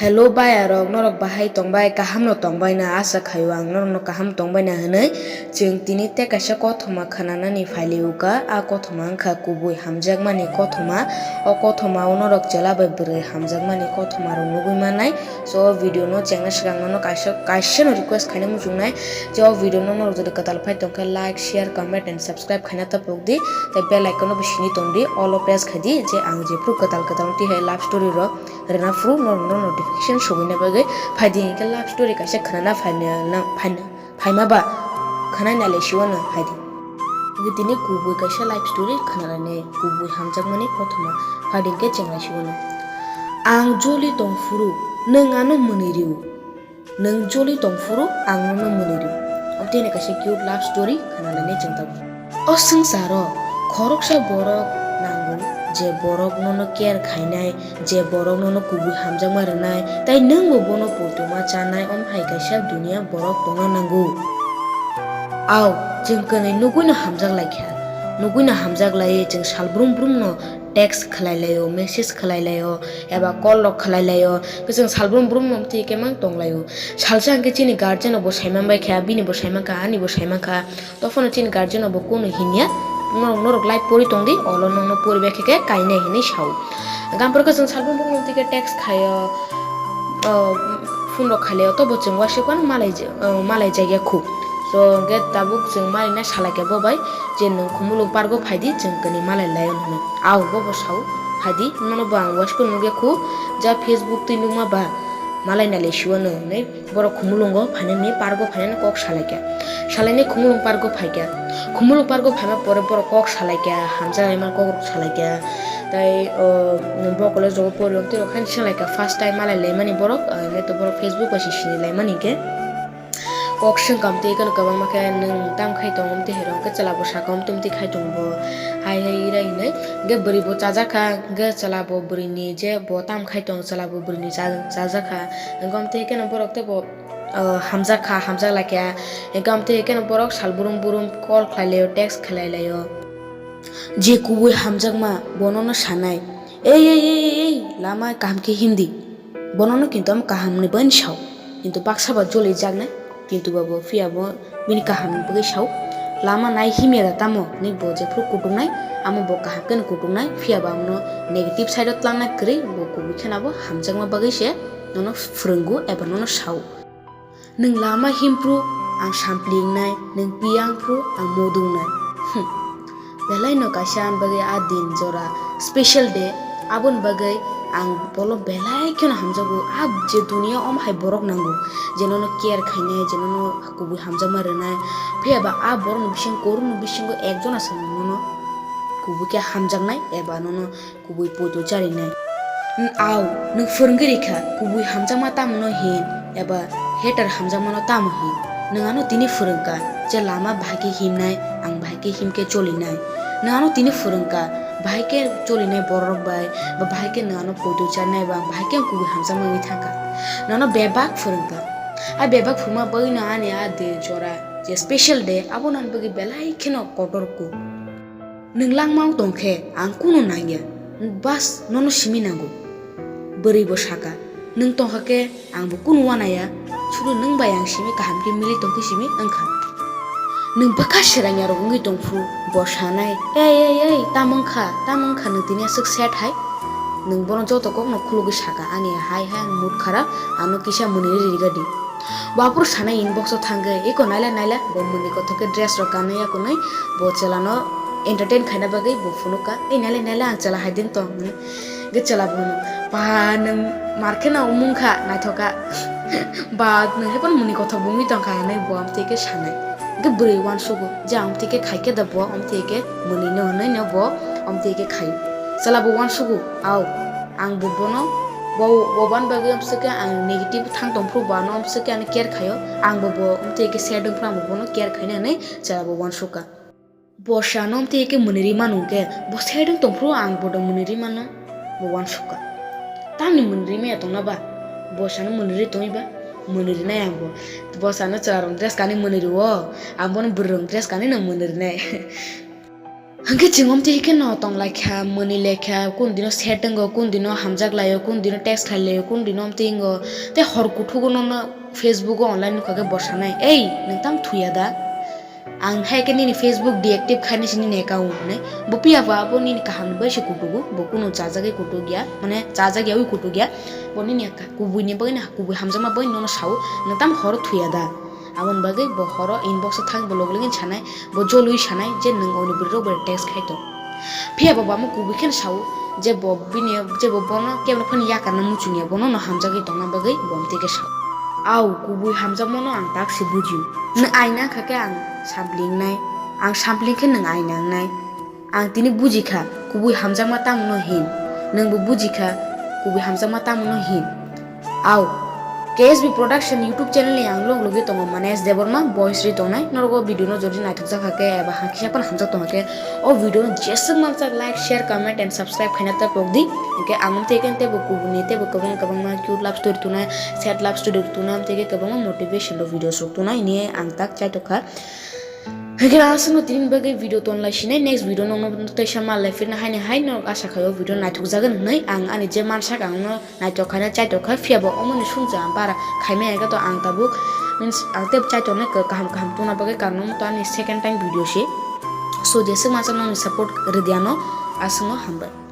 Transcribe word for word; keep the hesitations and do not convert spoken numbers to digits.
Hello bayarok, norok bahai tongbai, kaham no tongbai na? Asa khaio ang norok no kaham tongbai na hinwi. Chwng tini tei kaisa kothoma khwnanani phailio ka, a kothoma wngkha kubui hamjakmani kothoma. O kothoma o norok chwla bai bwrwi hamjakmani kothoma rok nugui mannai. So o video no chengna swkang nono kaisa, kaisa no request khaina muchungnai je o video no norok jodi kwtal phai tongkhe like, share, comment and subscribe khaina tapok di. Tei bell icon no bo sini tong di, all o press khai di, je ang jephru kwtal kwtal tihai love story rok rwna phuru norok no notification sogwina bagwi phai di. Hinkhe love story kaisa khwnana phaina, phaina, phaima ba khwnai nai lai siwano phai di. Hinkhe tini kubui kaisa life story khwnanai nai, kubui hamjakmani kothoma phai di hinkhe cheng lai siwano. Ang joli tong phuru nwng ano mwnwi rw, nwng joli tong phuru ang nono mwnwi rw. Omo tini kaisa cute love story khwnanai nai chwng tabuk. O swngcharo khoroksa borok nango, je borok nono care khainai, je borok nono kubui hamjakma rwnai, tai nwngbo bono poitoma chanai, omo hai kaisa duniya borok tongna nango. Ao, chwng kwnwi nugwino hamjak lai kha, nugwino hamjak laiwi chwng sal brum brumno text khlai laio, message khlai laio, eba call rok khlai laio, khe chwng sal brum brumno twi khe mang tong laio. Salsa hwnkhe chini guardian rokbo saiman bai kha, bini bo saiman kha, ani bo saiman kha. Tophano chini guardian rokbo kunu hinya, norok, norok life pori tong di, olo nokno poribai khe khe kainai hinwi sao. Gampro khe chwng salbrum bumung twi khe text khaio, o, phone rok khailai, tobo chwng uansukmano malai, o, malai jakya khu. So, hwnkhe tabuk chwng malai na salai khe bo bai je nwng Khumulwng park o phai di, chwng kwnwi malai lai o hwnwi. Ao, bo bo sao, phai di, nono bo ang uansukmano nukya khu, ja Facebook twi nukma ba malai nai lai siwano hwnwi. Borok Khumulwngo phainani, park o phainani kok salaikha. Salainai Khumulwng park o phaikha. Khumulwng park o phaima pore borok kok salaikha, hamjaknaima kok rok salaikha. Tai, o, bo college rogo pori rok tei rok haino senglaikha, first time malai laimani borok, o, hwnkhe to borok Facebook bai se sini laimani hinkhe. Kok swngkha amtwi kheno kwbangma khe, "Nwng tam khai tongo?" Amtwi hai rok khe chwla bo sakha, "Amtwi amtwi khai tongo bo." Hai hai ira hinwi. Hinkhe bwrwi bo chajakha, hinkhe chwla bo bwrwini je bo tam khai tongo, chwla bo bwrwini cha-, chajakha. Hinkhe amtwi kheno borok tei bo o, hamjak kha, hamjak lai kha. Hinkhe amtwi hinkhe borok sal brum brum call khlai laio, text khlai laio. Je kubui hamjakma, bono no sanai, "Ei, ei, ei, ei, ei, lama kaham khe him di." Bono no kintu omo kaham hwnwi bai sao. Kintu baksa ba joli jaknai, kintu ba bo phiya bo bini kaham ni bagwi sao. "Lama nai himya da tamo?" hinwi bo jephru kutuknai, amo bo kaham khe no kutuknai, phiya ba amo no negative side o twlangna kwrwi, bo kubui kheno bo hamjakma bagwi se nono phwrwngo eba nono sao. Nwng lama himphru ang sampli wngnai, nwng piya wngphru ang modu wngnai. Hm. Belai no kaisa ani bagwi a din jora special day, aboni bagwi ang bolo belai kheno hamjago. A je duniya omo hai borok nango, je nono care khainai, je nono kubui hamjakma rwnai. Phiya ba a borokni bising, korokni bisingo ekjona se nono kubui khe hamjaknai eba nono kubui poito charinai. N-, ao, nwng phwrwngwi rikha, kubui hamjakma tamo no hin, eba hater hamjakmano tamo hin. Nwng ano tini phwrwngkha, je lama bahai khe himnai, ang bahai khe himkhe cholinai. Nwng ano tini phwrwngkha, bahai khe cholinai borok bai, ba bahai khe nwng ano poito charnai, ba bahai khe ang kubui hamjakma wngwi thangkha. Nwng ano bebak phwrwngkha. A bebak phwrwngma bagwino ani a din jora, je special day, abo nani bagwi belai kheno kotor kuk. Nwng langmao tong khe ang kunu nangya, bas nono simi nango. Bwrwi bo saka, "Nwng tongkha khe ang bo kunu uanaya, sudu nwng bai ang simi kaham khe mili tong khe simi wngkha." Nwng bwkha serainarok wngwi tong phuru bo sanai, "Ei, ei, ei, tamo wngkha, tamo wngkha nwng tini aswk sad hai?" Nwng bono joto kokno khulugwi saka, "Ani hai hai ang mood kharap, ano kisa mwnwi ri riga di." Bo aphuru sanai inbox o thangwi, eko naila naila, bo mwnwi kothok khe dress rok kanwi yakunwi, bo chwla no entertain khaina bagwi bo phunukha, "Ei naila naila, ang chwla hai din tong," hinwi. Hwnkhe chwla bo hino, "Ba, nwng mar kheno wngkha, naithok kha." "Ba, nwng hai phano mwnwi kothok bo wngwi tongkha," hinwi bo amtwi khe sanai. Hwnkhe bwrwi uansugo, je amtwi khe khai khe da bo, amtwi khe mwnwi no hinwi no bo amtwi khe khai. Chwla bo uansugo, "Ao, ang bo bono, bo, bo bani bagwi amswk khe ang negative thang tong phuru bo ano amswk khe ano care khaio, ang bo bo amtwi khe sad wng phuru ang bo bono care khaina," hinwi chwla bo uansukha. Bo se ano amtwi khe mwnwi ri mano hwnkhe, bo sad wng tong phuru ang bono mwnwi ri mano, bo uansukha. Tamni mwnwi ri maya tongna ba? Bo se ano mwnwi ri tongwi ba? Mwnwi rinai ang bo. Bo se ano chwla rok dress kanwi mwnwi rio, ang bono bwrwi rok dress kanwi no mwnwi rinai. Hwnkhe chwng omtwi khe no tong lai kha, mwnwi lai kha, kun dino chat wngo, kun dino hamjak laio, kun dino text khai laio, kun dino omtwi wngo. Tei hor kuthugo nono Facebook o online nukha khe bo sanai, "Ei, nwng tamo thuya da? Ang hai khe nini Facebook deactive khainai se nini account," hinwi. Bo phiya ba abo nini kaham bai se kutugo, bo kunu chajagwi kutuk ya, mane chajak yaui kutuk ya. Bo nini ka-, kubui ni bagwi, kubui hamjakma bagwi nono sao, "Nwng tamo horo thuya da?" Aboni bagwi bo horo inbox o thang bo logwi logwi sanai, bo jolwi sanai je nwng oino bwrwi rok bai text khai tong. Phiya bo bamo kubui kheno sao je bo bini, je bo bono kebo phano yakarna muchung ya, bono no hamjagwi tongna bagwi bo omtwi khe sao. Au, kubui hamjakmano ang tak se bujio. Nwng aina wngkha khe ang sampling nai, ang sampling khe nwng aina wngnai. Ang tini buji kha, kubui hamjakma tamo no hin. Nwngbo buji kha, kubui hamjakma tamo no hin. Au, K S B Production YouTube channel ni ang log logi tongo Manesh Debbarma, voice ri tongnai. Norok o video no jodi naithok jak kha khe eba ha kisa phano hamjak tong kha khe, o video no jeswk mansak like, share, comment and subscribe khaina ta pok di. Hwnkhe ang tei khe tebo kubuni tebo kwbang kwbangma cute love story tuna, sad love story tuna, tei khe kwbangma motivation rok videos rok tuna hwnwi ang tak chaitok kha. Hwnkhe aswkno tini bagwi video tonlai sinai, next video nokno teisa mal lai phirna haino hai norok asa khaio video naithok jagan hwnwi. Ang ani je mansak ang no naithok khaina chaitok kha, phiya bo omoni sumsa ang bara khaimaya khe to ang tabuk means ang tei chaitoknai kaham kaham tuna bagwi, karon omo to ani second time video se. So jeswk mansak nokni support rwdi ano, aswkno hambai.